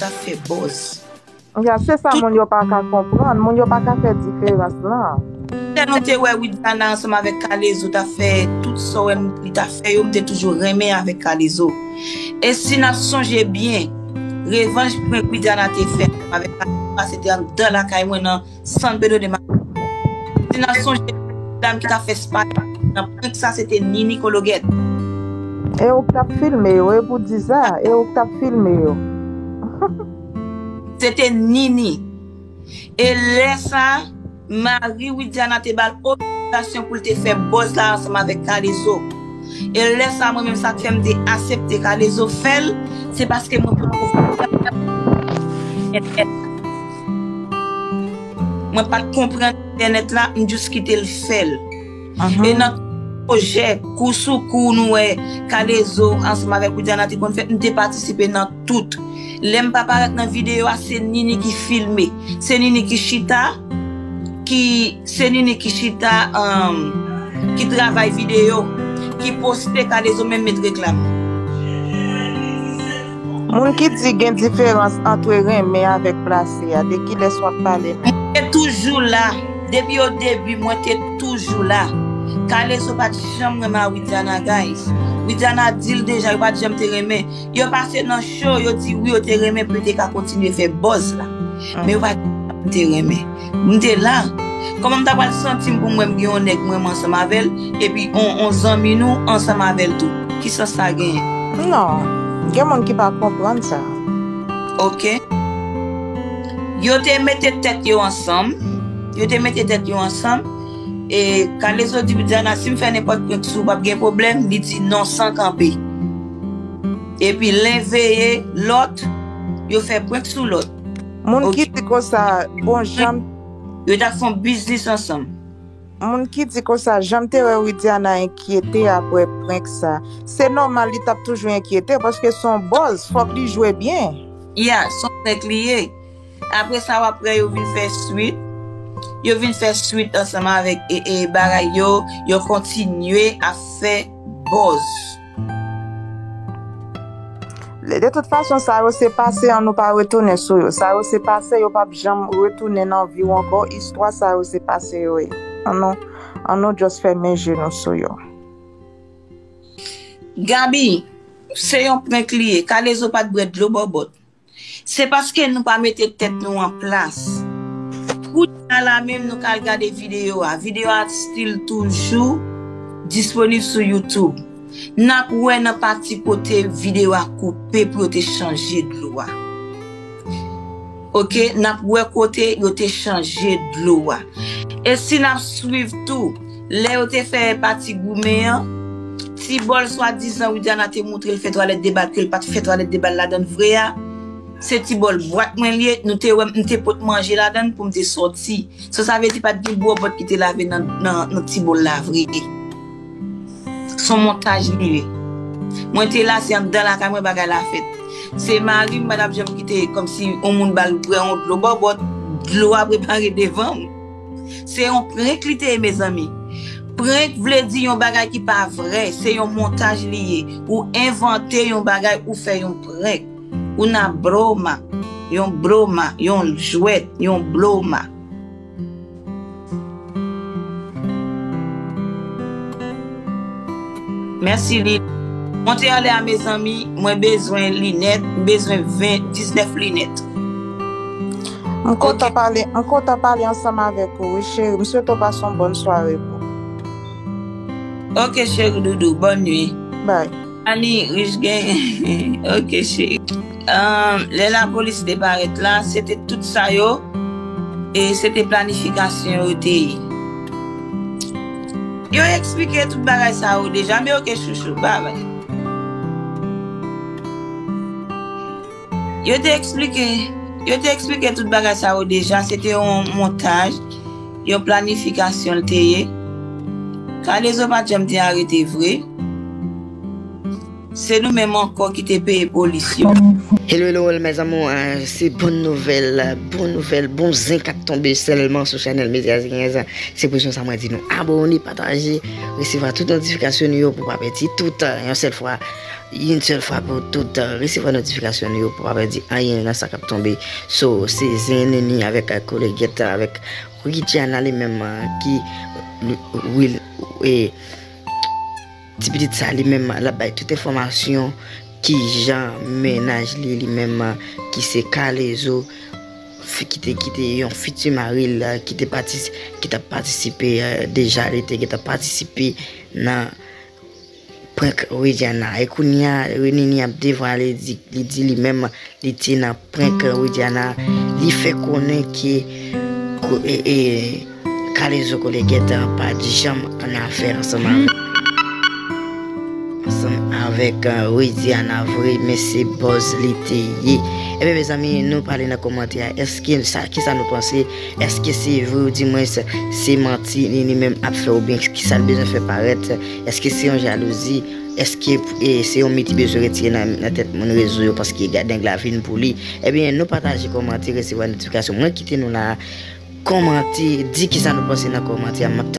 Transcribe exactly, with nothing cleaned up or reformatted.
ap fè buzz. Ya, se sa moun yo pa ka konprann. Moun yo pa ka fè diferans lan. Lè nou te wè Widiana ansanm avèk K-Lezo t ap fè tout sa w wè li t ap fè yo, m te toujou renmen avèk K-Lezo. E si n ap sonje byen, revanj prank Widiana te fè ansanm avèk K-Lezo a, se te anndan lakay mwen nan San Pedro de Macorís. Si n ap sonje dam ki t ap fè spa nan prank sa, se te Nini Kologèt. E ou k t ap filme yo, e pou di sa, e ou k t ap filme yo. Se te Nini. E lè sa, mari Widiana te ba l otorizasyon pou l te fè buzz la ansanm avèk K-Lezo. E lè sa, mwen menm, sa k fè m te aksepte K-Lezo fè l, se paske mwen potko fè entènèt. Mwen pa t konprann entènèt la, m jis kite l fè l. E nan tout pwojè, kou sou kou nou wè K-Lezo ansanm avèk Widiana te konn fè, m te patisipe nan tout. Lè m pa parèt nan videyo a, se Nini ki filme. Se Nini ki chita, ki, se Nini ki chita, um, ki travay videyo, ki poste, K-Lezo menm met reklam. Moun ki di gen diferans ant renmen avèk plase a, de kilès w ap pale menm? Mwen te toujou la. Depi o debi, mwen te toujou la. K-Lezo pa t janm renmen a Widiana, guys. Widiana di l deja, yo pa t janm te renmen. Yo pase nan show, yo di wi, yo te renmen pou yo te ka kontinye fè buzz la. Men yo pa t janm te renmen. M te la. Kòman m ta pral santi m pou m wè m gen yon nèg mwen ansanm avè l, epi on, on zanmi nou ansanm avè l tou? Ki sans sa genyen? Non, gen moun ki pa konprann sa. Ok. Yo te mete tèt yo ansanm. Yo te mete tèt yo ansanm. E K-Lezo di Widiana, si m fè nenpòt prank sou ou, p ap gen pwoblèm. Li di non san kanpe. Epi len veye lòt, yo fè prank sou lòt. Moun ki di konsa, bon, jan m. Yo t ap fè yon biznis ansanm. Moun ki di konsa, jan m te wè Widiana enkyete apre prank sa. Se nòmal li t ap toujou enkyete paske se yon buzz, fòk li jwe byen. Ya, se yon prank li ye. Apre sa, w ap wè yo vin fè swit. Yo vin fè swit ansanm avèk e, e, bagay yo. Yo kontinye ap fè buzz. De tout fason, sa yo se pase, an nou pa retounen sou yo. Sa yo se pase, yo p ap janm retounen nan vi w ankò. Istwa sa yo se pase yo ye. An nou, an nou just fèmen je nou sou yo. Gaby, se yon prank li ye. K-Lezo pa t bwè dlo bòbòt. Se paske nou pa mete tèt nou an plas. Kounye a la menm, nou ka al gade videyo a. Videyo a still toujou disponib sou YouTube. N ap wè nan pati kote videyo a koupe pou yo te chanje dlo a. Ok, n ap wè kote yo te chanje dlo a. E si n ap swiv tou, lè yo te fè pati goumen an, ti bòl swadizan Widiana te moutre l fè twalèt de bal ke l pa t fè twalèt de bal ladan l vre a, se ti bòl bwat mwen l ye, nou te wè m, m te pot manje ladan l pou m te sòti. So, sa vle di pa t gen bòbòt ki te lave nan, nan, nan ti bòl la vre. Se yon montaj li ye. Mwen te la, se anndan lakay mwen bagay la fèt. Se mari m pa t ap janm kite kòmsi yon moun ba l bwè yon dlo bòbòt, dlo a prepare devan m. Se yon prank li te ye, mezanmi. Prank vle di yon bagay ki pa vrè, se yon montaj li ye. Ou envante yon bagay, ou fè yon prank. Una broma, yon broma, yon jwèt, yon bloma. Mèsi, Lil. Monte anlè a, mezanmi, mwen bezwen linèt, m bezwen ven, diznèf linèt. M kontan pale, m kontan pale ansanm avèk ou, wi, cheri. M swete w pase yon bòn sware pou. Ok, cheri doudou, bonne nuit. Bye. Ani, rich gen. Ok, cheri. Ahn, lè lapolis te parèt la, se te tout sa yo, e se te planifikasyon yo te ye. Yo eksplike tout bagay sa yo deja, men ok, chouchou, babay. Yo te eksplike, yo te eksplike tout bagay sa yo deja, se te yon montaj, yon planifikasyon l te ye. K-Lezo pa t janm te arete vre. Se nou menm ankò ki te peye polis yo. Hello, hello, mes amours, euh, se bòn nouvèl, bòn nouvèl, bon zen k ap tonbe sèlman sou chanèl Medya Zen. Se pou rezon sa mwen di nou abòne, pataje, resevwa tout notifikasyon nou yo pou pa pèdi tout, euh, yon sèl fwa. Yon sèl fwa pou tout, resevwa notifikasyon nou yo pou pa pèdi anyen nan sa k ap tonbe. So, se zen Nini avèk, eh, Kolègèt, avèk Widiana li menm, eh, ki, wi, e, ti pitit sa li menm, l ap bay tout enfòmasyon ki jan mennaj li, li menm, ki se K-Lezo, fi-, ki te, ki te yon fiti mari l, ki te patis-, ki t ap patisipe, eh, deja, li te gentan patisipe nan prank Widiana. E kounye a, Nini ap devwale, li di, li di li menm, li te nan prank Widiana. Li fè konnen ke ko-, e, e, K-Lezo Kolègèt pa t janm ann afè ansanm avèk, ansanm avèk, eh, Widiana vre, men se bòz li te ye. Ebyen, mezanmi, nou pale nan kòmantè a. Èske sa, kisa nou panse? Èske se vre, ou di mwen se, se manti Nini menm ap fè, oubyen kisa l bezwen fè parèt? Èske se yon jalouzi? Èske, e, se yon mit li bezwen retire nan, nan tèt moun rezo yo paske gad nèg la vin pou li? Ebyen, nou pataje, kòmante, resevwa notifikasyon. Mwen kite nou la. Kòmante, di kisa nou panse nan kòmantè a. M ap